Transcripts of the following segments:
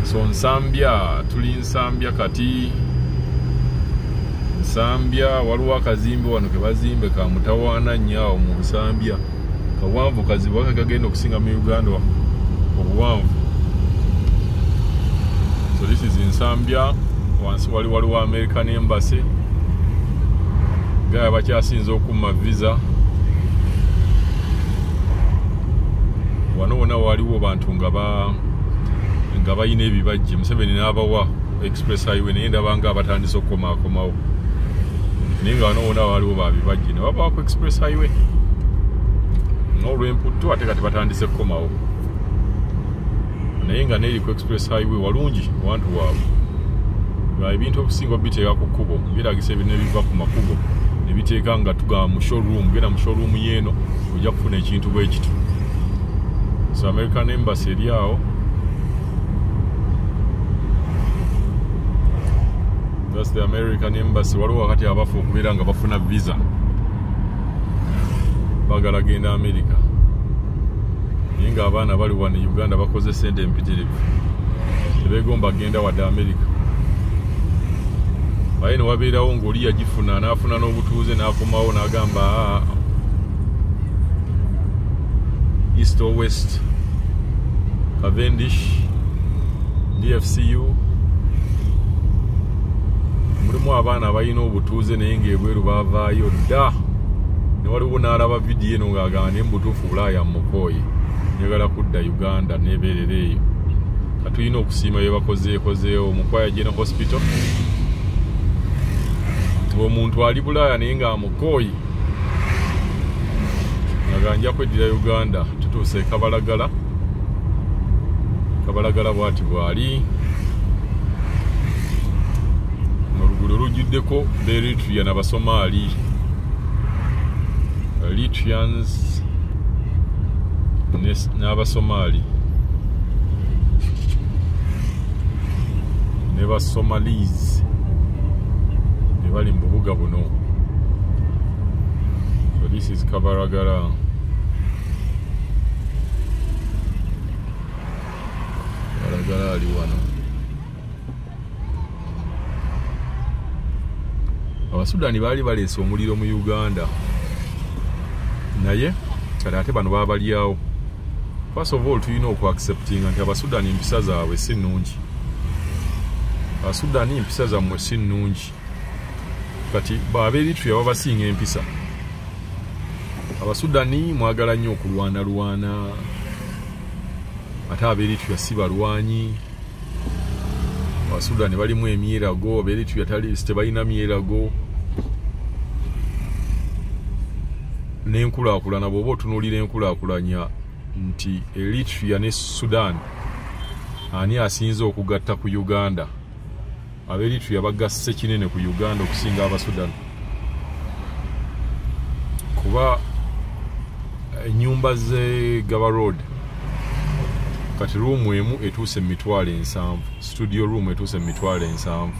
So Nsambya, tuli Nsambya kati. Nsambya waliwo akazimbe wano ke bazimbe ka mutawaana nnyo awo mu Nsambya. Kawanvu kazibu akagenda okusinga mu Uganda obuwanvu. So this is Nsambya. Wansi waliwo American Embassy. Gaya bakyasinze okumma visa. Wano wonna waliwo bantu nga balina ebibajje. Museveni n'abawa express highway naye ndaba nga abatandise okukomaakomawo. Naye nga wano wonna waliwo babibajje ne babawa ku express highway. N'olw'emputtu ate kati batandise kukomawo. Naye nga n'eri ku express highway walungi wantu waabwe. Nga ebintu okusinga obiteeka ku kkubo biragisa ebintu ebiva ku makubo ne biteeka nga tugamba mu showroom, genda mu showroom y'eno ojja kufuna ekintu bwe kityo. So American Embassy eri awo. That's the American Embassy. Waliwo wakati abafu okubeera nga bafuna visa baagala genda America. Naye ng'abaana bali wano e Uganda bakoze ssente empitirivu, tebeegomba genda wadde America. Aye ne wabeerawo ng'oli yagifuna n'afuna n'obutuuze n'akomawo n'agamba East or West, Cavendish, DFCU. Mulimu abaana abalina obutuuze naye ng'ebweru baavaayo dda. Ne waliwo n'alaba vidiyo eno ng'agamba naye mu butuufu Bulaaya mukooye, njagala kudda Uganda neebeerera eyo. Katulina okusiima bye bakozeekozeewo mu Mukwaya General Hospital. Omuntu ali Bulaaya naye ng'amukooye nga nja kweddira Uganda. Tutuuse e Kabalagala. Kabalagala bw'ati bw'ali. Oluguudo lujjuddeko Eritrea n'Abasomaali. Eritreans n'Abasomaali ne Basomalis ne bali mu bubuga buno. So this is Kabalagala. Kabalagala ali wano. Abasudani baali baleese omuliro mu Uganda, naye kati ate bano babalyawo. First of all tulina okuacceptinga nti Abasudani empisa zaabwe si nnungi. Abasudani empisa zammwe si nnungi. Kati Abeeritrea babasinga empisa. Abasudani mwagala nnyo okulwanalwana, ate Abeeritrea si balwanyi. Abasudani balimu emyerago, Abeeritrea tebalina myerago. N'enkulaakulana bw'oba otunuulira enkulaakulanya nti Eritrea ne Sudan ani asinze okugatta ku Uganda? Abeeritrea bagasse kinene ku Uganda okusinga Abasudan, kuba ennyumba ze Gaba Road kati ruumu emu etuuse 700,000, studio room etuuse 700,000,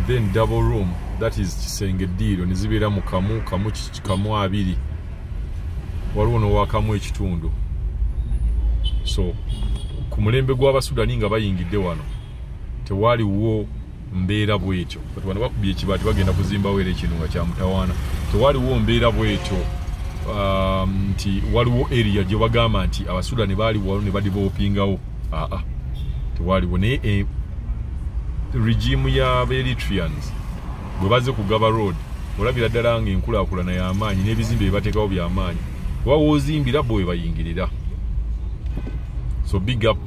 then double room, that is kisenge eddiiro, ne zibeera mu kamu kamu kamu abiri, waliwo n'owakamu ekitundu. So ku mulembe gw'Abasudani nga bayingidde wano tewaliwo mbeera bwetyo. Kati wano bakubye ekibaati bagenda kuzimbawo era ekintu nga kya mutawaana. Tewaliwo mbeera bwetyo nti waliwo area gye bagamba nti Abasudani baali wano ne badevelopingawo. Aa, tewaliwo. Naye regime y'Aberitreans bwe bazze ku Gaba Road olabira ddala nga enkulaakulana y'amaanyi n'ebizimbe bye bateekawo by'amaanyi, kuba w'ozimbira bo we bayingirira. So big up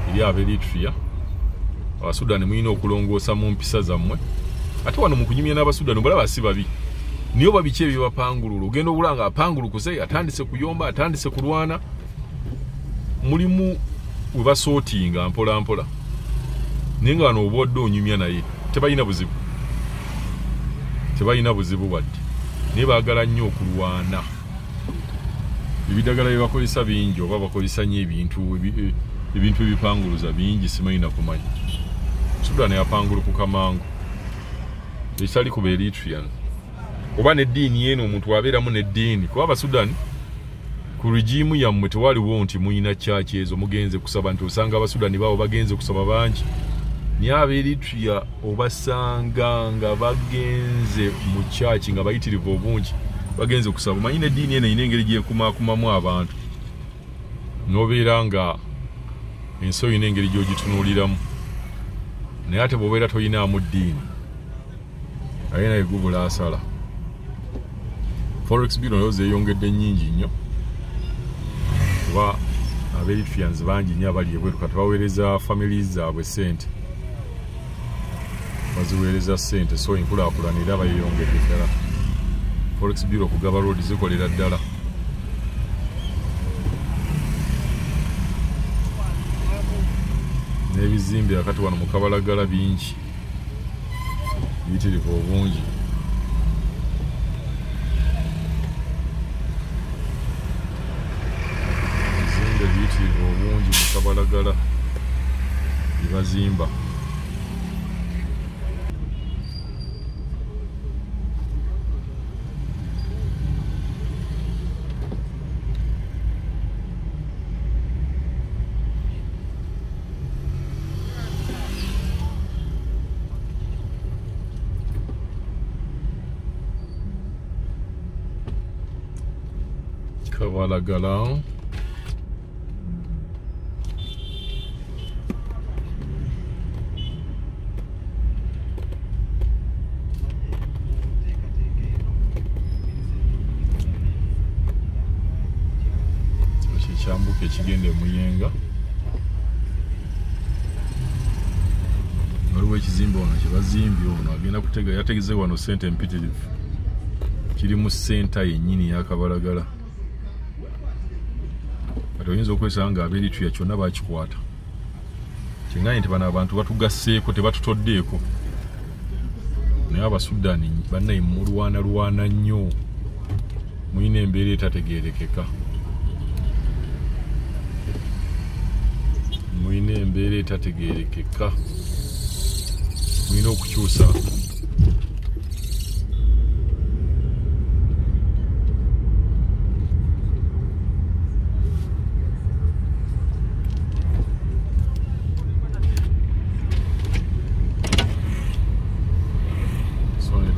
eri Aberitrea. Abasudani mulina okulongoosa mu mpisa zammwe. Ate wano mu kunyumya n'Abasudani obalaba si babi, naye oba biki ebibapangulula. Ogenda obula nga apangulukuse, atandise kuyomba, atandise kulwana. Mulimu we basootinga mpola mpola, naye nga wano oba odde onyumya naye tebalina buzibu, tebalina buzibu wadde, naye baagala nnyo okulwana. Ebidagala bye bakozesa bingi, oba bakozesa nnyo ebintu ebipanguluza bingi, simanyi na kumanya. Sudan yapangulukuka mangu, ekitali ku Eritrean. Oba n'eddiini eno omuntu abeeramu n'eddiini, kuba Abasudani Ku regimu yammwe tewaliwo nti muyina church ezo mugenze kusaba, nti osanga Abasudani baabo bagenze kusaba bangi. Naye Abeeritria obasanga nga bagenze mu church nga bayitirivu obungi, bagenze kusaba. Omanyi n'eddiini eno erina engeri gyekumakumamu abantu, n'obeera nga ensi oyina engeri gy'ogitunuuliramu, naye ate bw'obeera toyinaamu ddiini aye naye gubula asala. Forex Bureau nayo zeeyongedde nnyingi nnyo, kuba Abeeritrians bangi nnyo abali ebweru kati baweereza families zaabwe ssente, baziweereza ssente, so enkulaakulana era bayeyongedde ddala. Forex Bureau kugaba road zikolera ddala. N'ebizimbe akati wano mu Kabalagala bingi, biyitirivu obungi. Ebizimbe biyitirivu obungi mu Kabalagala bye bazimba. Kabalagala. Ekyambuka ekigenda e Muyenga. Waliwo ekizimbe wano kye bazimbye, ono agenda kutega, yategeze wano ssente empitirivu, kiri mu ssenta yennyini ya Kabalagala. Kati oyinza okwesanga nga Abeeritria kyonna bakikwata. Kyeŋŋambye nti bano abantu batugasseeko, tebatutoddeeko. Naye Abasudani bannaye mulwanalwana nnyo, mulina embeera etategeerekeka, mulina embeera etategeerekeka, mulina okukyusa.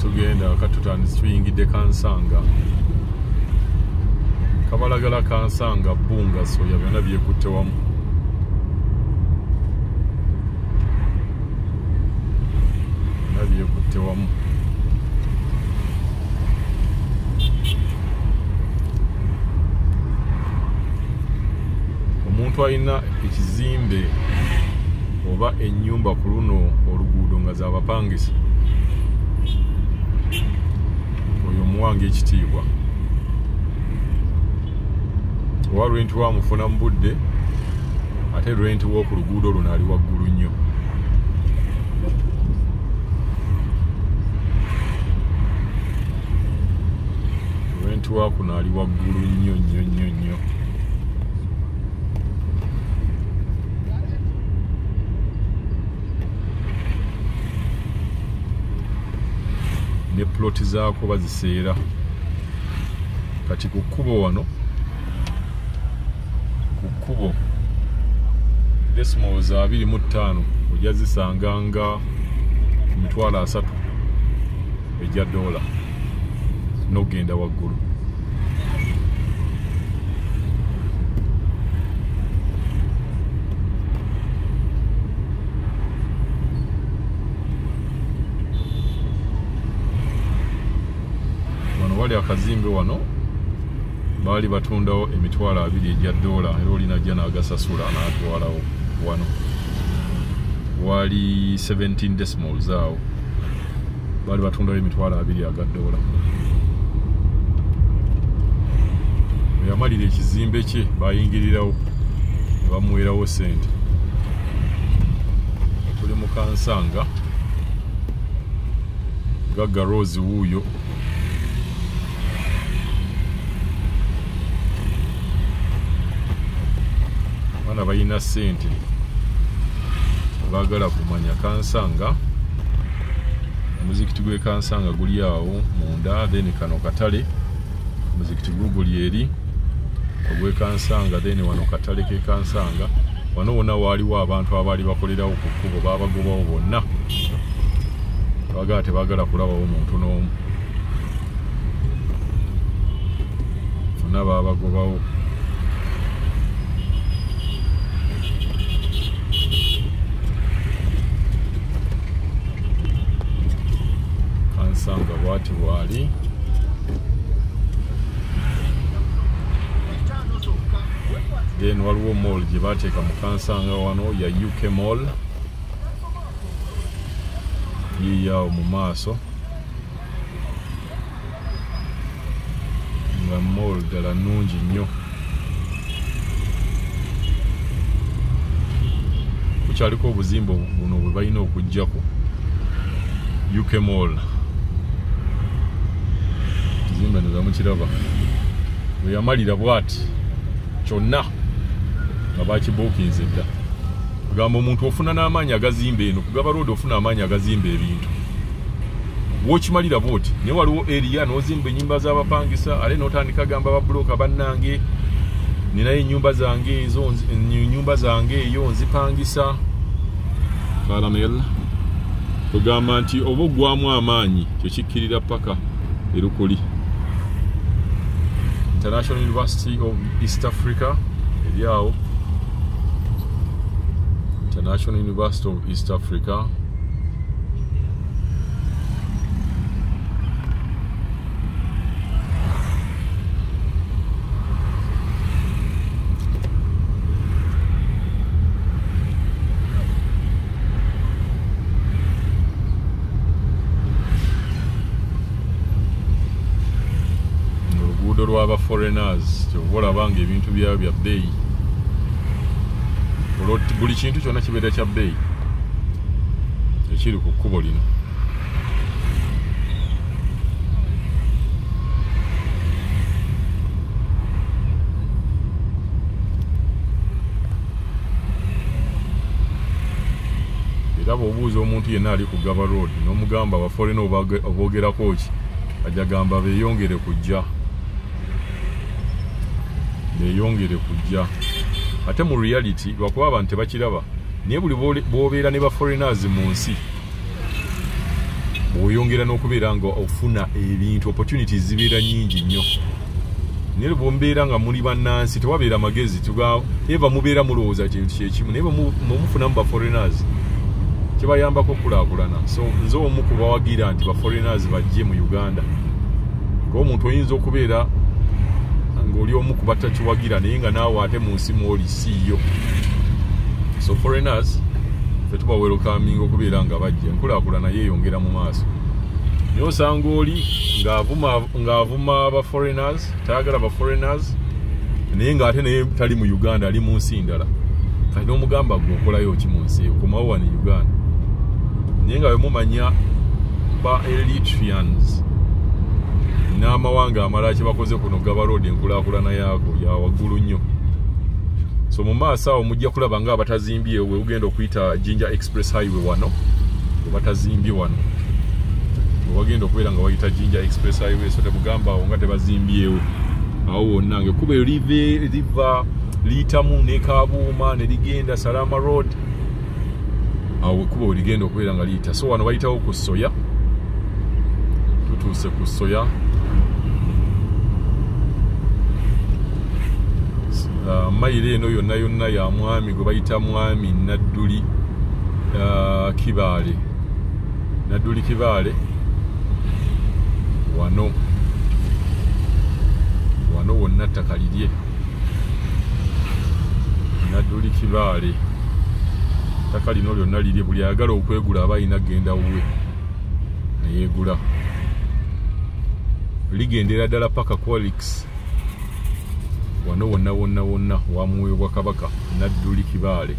Tugenda katutandise, tuyingidde Kansanga, Kabalagala, Kansanga, Bbunga, Soya, byonna byekutte wamu. Byonna byekutte wamu. Omuntu alina ekizimbe oba ennyumba ku luno oluguudo nga z'abapangisa, oyo omuwanga ekitiibwa. Owa renti wamufuna mu budde, ate renti w'oku luguudo luno ali waggulu nnyo. Renti wa kuno ali waggulu nnyo nnyo nnyo nnyo. Ne ploti zaako baziseera. Kati ku kkubo wano, ku kkubo decimals 25 ojja zisanga nga 30,000 ejja dola n'ogenda waggulu. Wali akazimbe wano baali batundawo 20,000 ejja dola, era olina ajja n'agasasula n'atwalawo. Wano wali 17 decimals awo baali batundawo 20,000 aga dola. Yamalira ekizimbe kye bayingirirawo ne bamuweerawo ssente. Tuli mu Kansanga, Gagga Rose wuuyo. Abaana balina ssente baagala kumanya. Kansanga, omuzikiti gw'e Kansanga guli awo munda, then kano katale, omuzikiti guguli eri. Ogw'e Kansanga. Then wano katale k'e Kansanga. Wano wonna waaliwo abantu abaali bakolerawo ku kkubo, baabagobawo bonna, bagala tebaagala kulabawo muntu n'omu, bonna baabagobawo. Kansanga bwati bwali. Then waliwo mall gye bateeka mu Kansanga wano ya UK Mall, yiyawo mu maaso, nga mall ddala nnungi nnyo. Kukyaliko obuzimbe buno bwe balina okuggyako. UK Mall kizimbe ndoza mukiraba, bwe yamalira bwati kyonna nga bakibuukinze dda. Kugamba omuntu ofuna n'amaanyi agazimba eno kugaba road, ofuna amaanyi agazimba ebintu wokimalira bwoti, naye waliwo area n'ozimba ennyumba z'abapangisa, ate n'otandika gamba babuloka, bannange ninayo ennyumba zange ezo, ennyumba zange eyo nzipangisa. Caramel kugamba nti oba oggwamu amaanyi kyekikkirira paka erukuli. International University of East Africa eri awo, International University of East Africa. Oluguudo lw'aba foreigners, kyova olaba nga ebintu byayo bya bbeeyi. Buli kintu kyonna kibeera kya bbeeyi ekiri ku kkubo lino. Era bw'obuuza omuntu yenna ali ku Gaba Road n'omugamba aba foreigner oboogerako ki, ajja gamba beeyongere kujja, beeyongere kujja. Ate mu reality lwakuba abantu tebakiraba, naye buli bw'obeera ne ba foreigners mu nsi bw'oyongera n'okubeera nga ofuna ebintu, opportunities zibeera nnyingi nnyo. Naye bw'ombeera nga muli bannansi tewabeera magezi, eva mubeera mulowooza kintu kyekimu, naye bwe mufunamu ba foreigners kibayambako okukulaakulana. So nze omu ku bawagira nti ba foreigners bajje mu Uganda, kuba omuntu oyinza okubeera ng'oli omu ku batakiwagira naye nga naawe ate mu nsi mwoli siiyo. So foreigners ffe tuba welcoming okubeera nga bajja, enkulaakulana yeeyongera mu maaso. Naye osanga oli ng'avuma aba foreigners, tayagala ba foreigners, naye ng'ate naye tali mu Uganda, ali mu nsi ndala. Kati n'omugamba gwe okolayo ki mu nsi eyo, komawo wano e Uganda. Naye nga bwe mumanya ba Eritreans n'amawanga amalala kye bakoze kuno Gaba Road, enkulaakulana yaako ya waggulu nnyo. So mu maaso awo mujja kulaba nga abatazimbye we ugenda okuyita Jinja Express Highway, wano we batazimbye, wano we wagenda okubeera nga wayita Jinja Express Highway. So temugamba awo nga tebazimbyewo, awo wonna nga ekkubo eryo liva liyitamu ne Kabuuma ne ligenda Salama Road, awo ekkubo we ligenda okubeera nga liyita. So wano bayitawo ku Soya, tutuuse ku Soya. Mayiro eno yonna yonna ya mwami gwe bayita mwami Nadduli Kibaale, Nadduli Kibaale. Wano wano wonna ttaka lirye, Nadduli Kibaale. Ttaka lino lyonna lirye, buli ayagala okwegula aba alina kugenda wuwe neyeegula. Ligendera ddala paka Qualix. Wano wonna wonna wonna wamuweebwa Kabaka Nadduli Kibaale.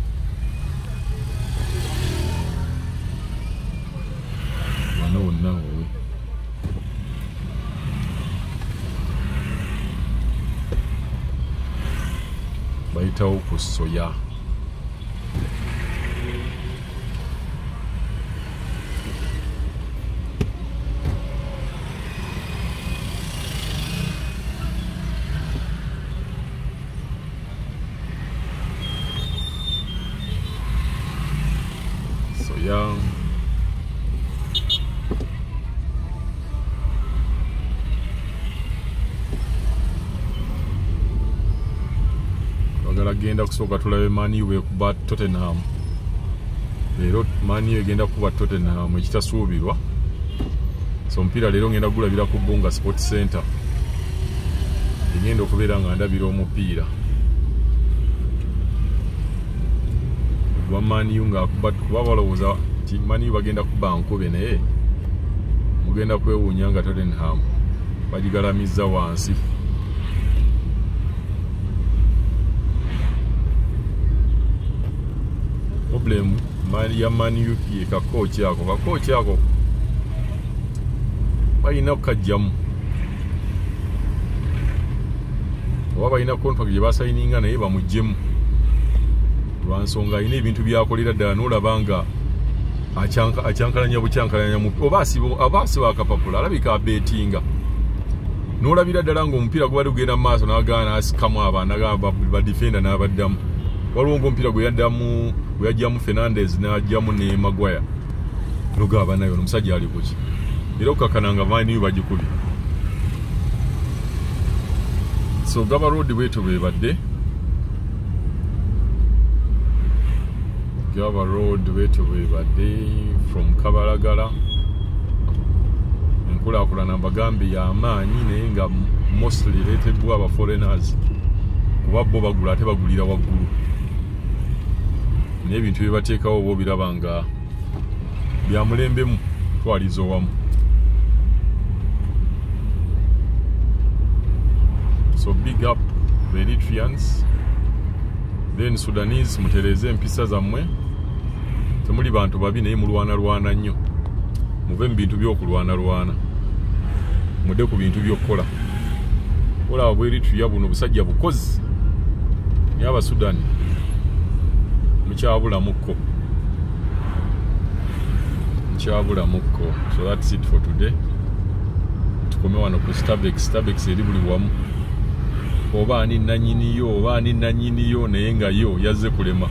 Wano wonna wowe bayitawo ku Soya. yeah. Twagala genda kusooka tulabe Man U bwekuba Tottenham. Leero Man U egenda kuba Tottenham ekitasuubirwa. So omupiira leero ngenda gulabira ku Bunga Sports Center. Egenda okubeera nga ndabira omupiira gwa Man U nga akuba, kuba balowooza nti Man U bagenda kuba nkube, naye mugenda kwewuunya nga Tottenham bagigalamizza wansi. Problem ya Man U ye kakooki ako, kakooki ako balina okukajjamu oba balina contract gye basayininga naye bamuggyemu lwa nsonga alina ebintu byakolera ddala n'olaba nga akyankalanya bukyankalanya, oba asiba akapapula alabika abeetinga n'olabira ddala ng'omupiira gubadde gugenda mu maaso n'agaana asikamu abaana badifenda n'abaddamu. Waliwo ng'omupiira gwe yajjamu Fernandes n'ajjamu ne Maguire, nogaba naye ono omusajja ali kuki, era okukakana nga Man U bagikubye. So Gaba Road bwetyo bwebadde, Gaba Road bwetyo bwebadde from Kabalagala. Enkulaakulana mbagambe y'amaanyi naye nga mostly ereeteddwa aba foreigners, kuba bo bagula ate bagulira waggulu, naye ebintu bye bateekawo oba obiraba nga bya mulembemu twaliza owamu. So big up the Eritreans, then Sudanese, mutereeze empisa zammwe, temuli bantu babi naye mulwanalwana nnyo, muve mu bintu by'okulwanalwana mudde ku bintu by'okukola. Olaba bwe Eritrea buno busajja bukozi, naye Abasudani mukyabulamuko, mukyabulamuko. So that's it for today. Tukome wano ku Starbucks. Starbucks eri buli wamu, oba ani nannyiniyo oba ani nannyiniyo, naye nga yo yazze kulema.